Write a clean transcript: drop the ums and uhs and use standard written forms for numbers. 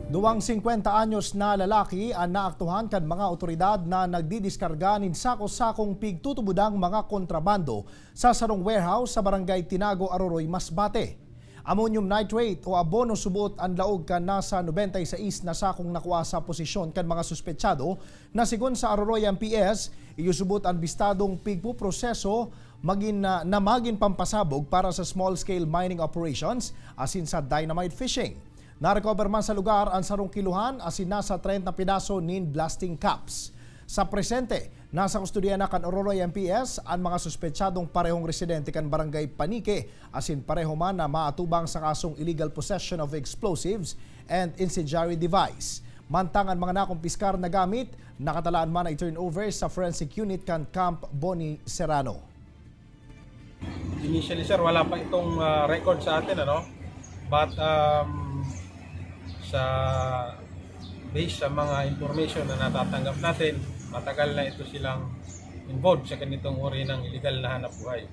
Duwang 50 anyos na lalaki ang naaktuhan kan mga otoridad na nagdidiskarga nin sako-sakong pigtutubodang mga kontrabando sa sarong warehouse sa Barangay Tinago, Aroroy, Masbate. Ammonium nitrate o abono subot ang laog kan nasa 96 na sakong nakuha sa posisyon kan mga suspetsado na sigon sa Aroroy MPS, iyo subot ang bistadong pigpuproseso magin na magin pampasabog para sa small-scale mining operations asin sa dynamite fishing. Narecover man sa lugar ang sarong kiluhan asin nasa 30 piraso nin blasting caps. Sa presente, nasa kustodiya na kan Aroroy MPS ang mga suspetsadong parehong residente kan Barangay Panique asin pareho man na maatubang sa kasong illegal possession of explosives and incendiary device. Mantang ang mga nakumpiskar na gamit, nakatalaan man ay turnover sa forensic unit kan Camp Boni Serrano. Initially, sir, wala pa itong record sa atin, ano? But sa based sa mga information na natatanggap natin, matagal na ito silang involved sa ganitong uri ng illegal na hanap buhay.